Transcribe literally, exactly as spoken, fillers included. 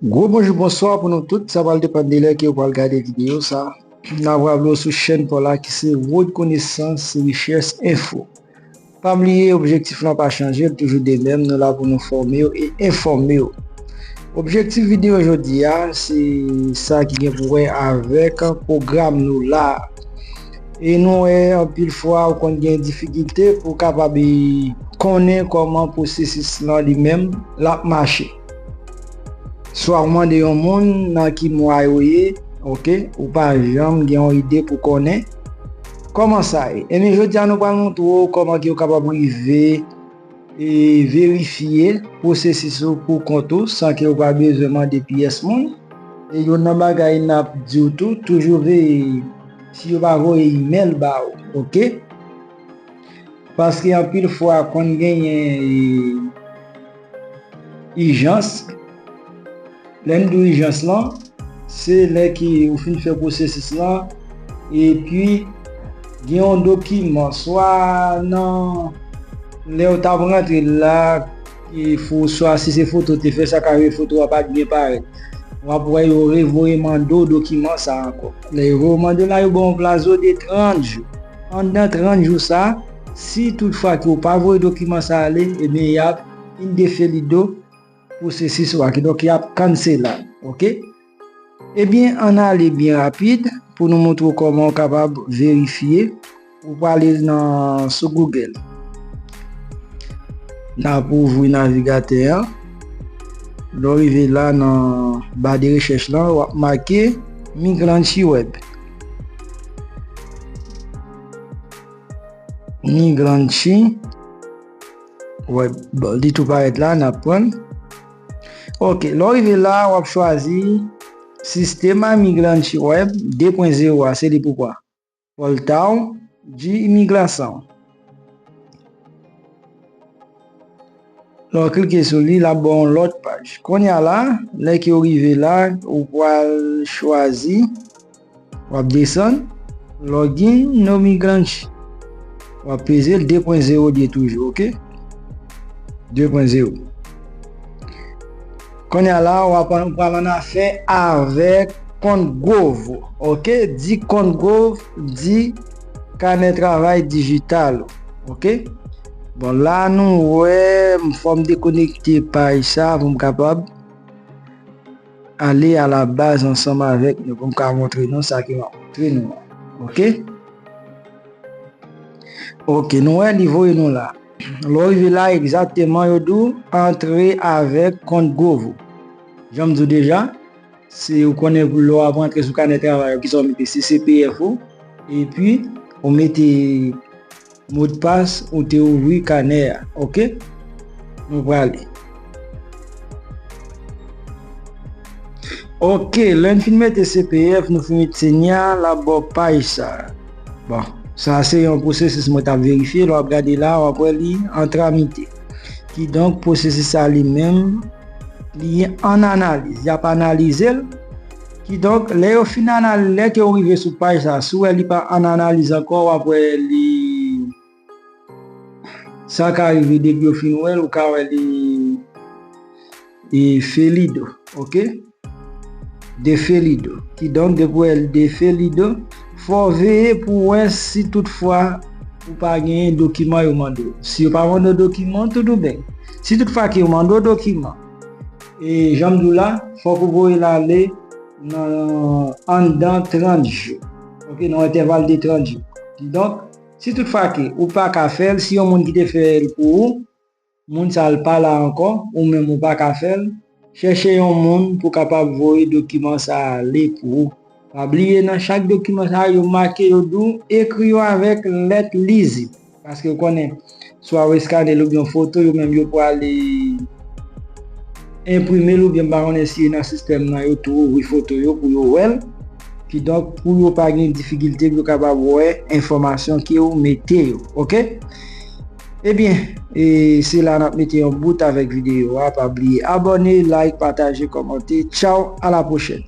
Gwo bonjou, bonswa pou nou tout. Sa pral depann de lè ke w pral gade videyo sa. N ap raple w sou chèn pa w la ki se Wood Konesans Richès Enfo. Pa bliye, objektif lan pa chanje, l toujou de menm, nou la pou nou fòme w e enfòme w. Objektif videyo jodi a, se sa ki gen pou wè avèk pwogram nou la. E nou wè anpil fwa ou konn gen difikilte pou w kapab konnen kòman pwosesis lan li menm l ap mache. Swa ou mande yon moun nan ki mwa yo ye, oke, ou pa janm gen yon ide pou konnen kòman sa ye. Ebyen, jodi a nou pral montre w kòman ke w kapab rive e verifye pwosesis ou pou kont ou san ke w pa bezwen mande pyès moun. E youn nan bagay n ap di w tou, toujou veye si yo pa voye imèl ba w, oke? Paske anpil fwa konn genyen e, ijans. Lè m di w ijans lan, se lè ke ou fin fè pwosesis lan, epi gen yon dokiman, swa nan lè w t ap rantre la, e fo, swa si se foto w te fè, sa ka rive foto a pa t byen parèt. W ap wè yo revoye mande w dokiman sa ankò. Lè yo voye w mande w la, yo ba w yon plazo de trant jou. Anndan trant jou sa, si toutfwa ke w pa voye dokiman sa ale, ebyen, y ap indefelide pwosesis ou a, kidonk y ap kansele l, oke? Ebyen, ann ale byen rapid pou nou montre w kòman w kapab verifye. Ou prale nan, sou Google. N ap ouvri navigatè an. Lè w rive la nan ba de rechèch lan, w ap make Migranchi Web. Migranchi Web. Bon, li tou parèt la, n ap pran l. Oke, lè w rive la, w ap chwazi Sistema Migranchi Web de pwen zewo a, se li pou pran. Pòltay de imigrasyon. Lè w klike sou li, l ap ba w yon lòt paj. Kounye a la, lè ke w rive la, ou pral chwazi, w ap desann, Login no Migranchi. W ap peze l, de pwen zewo li ye toujou, oke? De pwen zewo. Kounye a la, w ap, w pral annafè avèk kont Gov ou, oke? Di kont Gov, di kanè travay dijital ou, oke? Bon, la nou wè, m, fò m dekonekte paj sa pou m kapab ale a la baz ansanm avèk nou, pou m ka montre nou sa ke m ap montre nou an, oke? Oke, nou wè li voye nou la. Lè w rive la, egzakteman, yo di w antre avèk kont Gov ou. Jan m di w deja, se ou konnen pou lè w ap rantre sou kanè travay ou, kisa w mete, se C P F ou, epi ou mete modpas ou te ouvri kanè a, oke? Nou prale. Oke, lè n fin mete C P F, nou fin mete senya, l ap ba w paj sa. Bon, sa se yon pwosesis mwen t ap verifye, lè w ap gade la, w ap wè li an tramite. Kidonk, pwosesis sa li menm, li an analiz. Y ap analize l. Kidonk, lè yo fin analize, lè ke w rive sou paj sa, si w wè li pa an analiz ankò, w ap wè li, sa ka rive depi yo fin wè l, ou ka wè li, e, felido, oke? Defelido. Kidonk, depi w wè l defelido, fò w veye pou w wè si toutfwa ou pa genyen dokiman yo mande w. Si yo pa mande w dokiman, tout ou byen. Si toutfwa ke yo mande w dokiman, e jan m di w la, fòk ou voye l ale nan anndan trant jou. Oke, nan entèval de trant jou. Kidonk, si toutfwa ke ou pa ka fè l, si yon moun ki te fè l pou ou, moun sa a l pa la ankò, ou menm ou pa ka fè l, chèche yon moun pou kapab voye dokiman sa a ale pou ou. Pa bliye, nan chak dokiman sa a, yo make, yo di w ekri yo avèk lèt lizib. Paske w konnen, swa w eskane l oubyen yon foto, yo menm yo pwale enprime l oubyen m pa konnen si nan sistèm nan yo tou ouvri foto yo pou yo wè l. Kidonk, pou yo pa gen difikilte, pou yo kapab wè enfòmasyon ke w mete yo. Oke? Ebyen, e se la n ap mete yon bout avèk videyo a. Pa bliye abòne, like, pataje, kòmante. Tchaw, a la pwochèn.